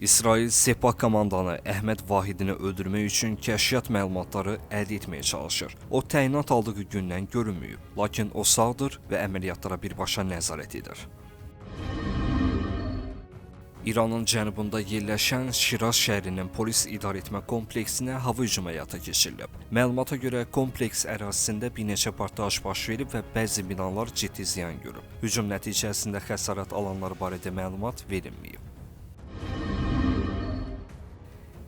İsrail Sepah komandanı Əhməd Vahidini öldürmək üçün kəşfiyyat məlumatları əldə etməyə çalışır. O təyinat aldığı gündən görünməyib, lakin o sağdır və əməliyyatlara birbaşa nəzarət edir. İranın cənubunda yerləşən Şiraz şəhərinin polis idarəetmə kompleksinə hava hücumu həyata keçirilib. Məlumata görə kompleks ərazisində bir neçə partlayış baş verib və bəzi binalar ciddi ziyan görüb. Hücum nəticəsində xəsarət alanlar barədə məlumat verilməyib.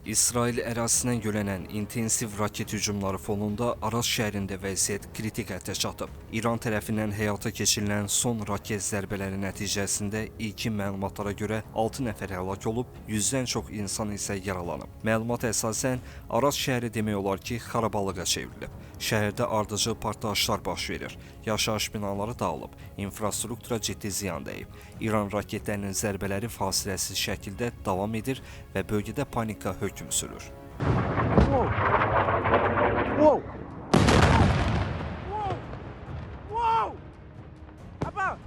İsrail ərazisindən yönələn intensiv raket hücumları fonunda Araz şəhərində vəziyyət kritik həddə çatıb. İran tərəfindən həyata keçirilən son raket zərbələri nəticəsində ilkin məlumatlara görə 6 nəfər həlak olub, 100-dən çox insan isə yaralanıb. Məlumata əsasən Araz şəhəri demək olar ki, xarabalığa çevrilib. Şəhərdə ardıcıl partlayışlar baş verir. Yaşayış binaları dağılıb, infrastruktura ciddi ziyan dəyib. İran raketlərinin zərbələri fasiləsiz şəkildə davam edir və bölgədə panika hökm sürür. Whoa! Whoa! Whoa! Whoa! Abba!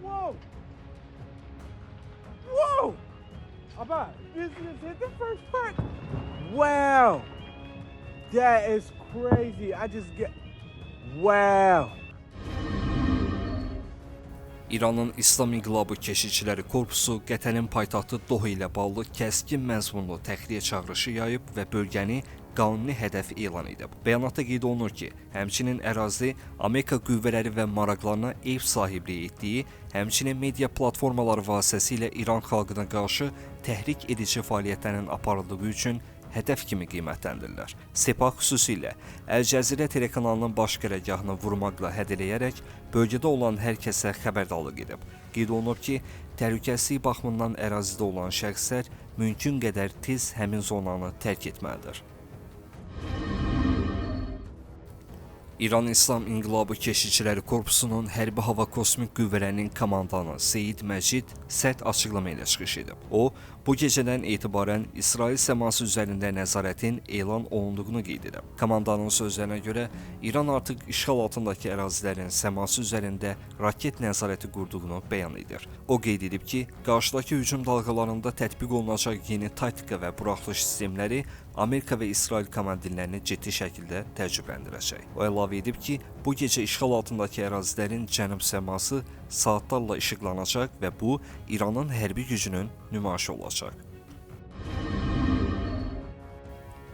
Whoa! Whoa! Abba, this just hit the first part. Wow! That is crazy. I just get. Wow! İranın İslam İnqilabı Keşikçiləri Korpusu Qətərin paytaxtı Doha ilə bağlı kəskin məzmunlu təxliyə çağırışı yayıb və bölgəni qanuni hədəf elan edib. Bəyanatda qeyd olunur ki, həmçinin ərazi Amerika qüvvələri və maraqlarına ev sahibliyi etdiyi, həmçinin media platformaları vasitəsilə İran xalqına qarşı təhrik edici fəaliyyətlərin aparıldığı üçün hədəf kimi qiymətləndirilir. Sepah xüsusilə Əl-Cəzirə telekanalının baş qərargahını vurmaqla hədələyərək bölgədə olan hər kəsə xəbərdarlıq edib. Qeyd olunub ki, təhlükəsizlik baxımından ərazidə olan şəxslər mümkün qədər tez həmin zonanı tərk etməlidir. İran İslam İnqilabı Keşikçiləri Korpusunun Hərbi Hava Kosmik Qüvvələrinin komandanı Seyid Məcid sərt açıqlama ilə çıxış edib. O, bu gecədən etibarən İsrail səması üzərində nəzarətin elan olunduğunu qeyd edib. Komandanın sözlərinə görə İran artıq işğal altındakı ərazilərin səması üzərində raket nəzarəti qurduğunu bəyan edir. O qeyd edib ki, qarşıdakı hücum dalğalarında tətbiq olunacaq yeni taktika və buraxılış sistemləri Amerika və İsrail komandirlərini ciddi şəkildə təəccübləndirəcək. O əlavə edib ki, bu gecə işğal altındakı ərazilərin cənub səması saatlarla işıqlanacaq və bu İranın hərbi gücünün nümayişi olacaq.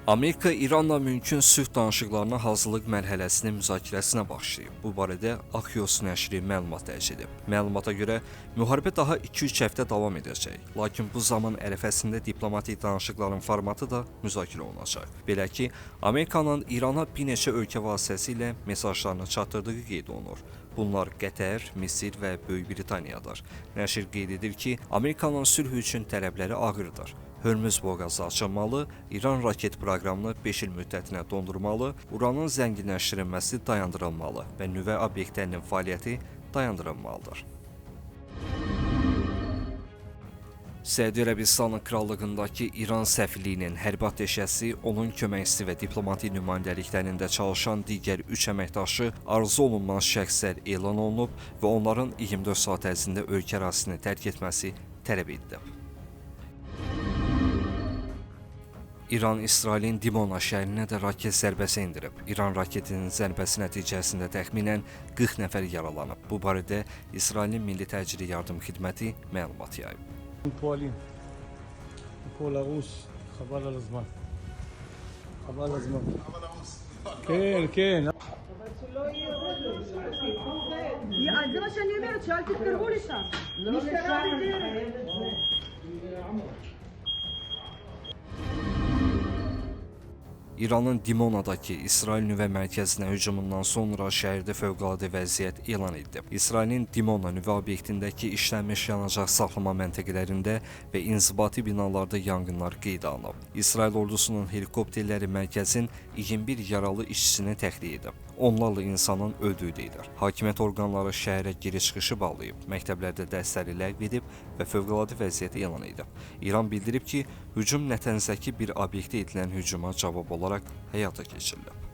Amerika İranla mümkün sülh danışıqlarına hazırlıq mərhələsinin müzakirəsinə başlayıb. Bu barədə Axios nəşri məlumat dərc edib. Məlumata görə müharibə daha 2-3 həftə davam edəcək. Lakin bu zaman ərəfəsində diplomatik danışıqların formatı da müzakirə olunacaq. Belə ki, Amerikanın İrana bir neçə ölkə vasitəsilə mesajlarını çatdırdığı qeyd olunur. Bunlar Qətər, Misir və Böyük Britaniyadır. Nəşr qeyd edir ki, Amerikanın sülh üçün tələbləri ağırdır. Hörmüz boğazı açılmalı, İran raket proqramını 5 il müddətinə dondurmalı, uranın zənginləşdirilməsi dayandırılmalı və nüvə obyektlərinin fəaliyyəti dayandırılmalıdır. Səudiyyə Ərəbistanı Krallığındakı İran səfirliyinin hərbi atəşəsi, onun köməkçisi və diplomatik nümayəndəliklərində çalışan digər 3 əməkdaşı arzu olunmaz şəxslər elan olunub və onların 24 saat ərzində ölkə ərazisini tərk etməsi tələb edilib. İran İsrailin Dimona şəhərinə də raket zərbəsi endirib. İran raketinin zərbəsi nəticəsində təxminən 40 nəfər yaralanıb. Bu barədə İsrailin Milli Təcili Yardım Xidməti məlumat yayıb. פועלים. הכל הרוס, חבל על הזמן. חבל על הזמן. כן, כן. זה מה שאני אומרת, שאל תתקרבו לשם. משטרה בדרך. İranın Dimonadakı İsrail nüvə mərkəzinə hücumundan sonra şəhərdə fövqəladə vəziyyət elan edilib. İsrailin Dimona nüvə obyektindəki işlənmiş yanacaq saxlama məntəqələrində və inzibati binalarda yanğınlar qeydə alınıb. İsrail ordusunun helikopterləri mərkəzin 21 yaralı işçisini təxliyə edib. Onlarla insanın öldüyü deyilir. Hakimiyyət orqanları şəhərə giriş-çıxışı bağlayıb, məktəblərdə dərsləri ləğv edib və fövqəladə vəziyyət elan edib. İran bildirib ki, hücum Nətənzdəki bir obyektə edilən hücuma cavab olaraq həyata keçirilib.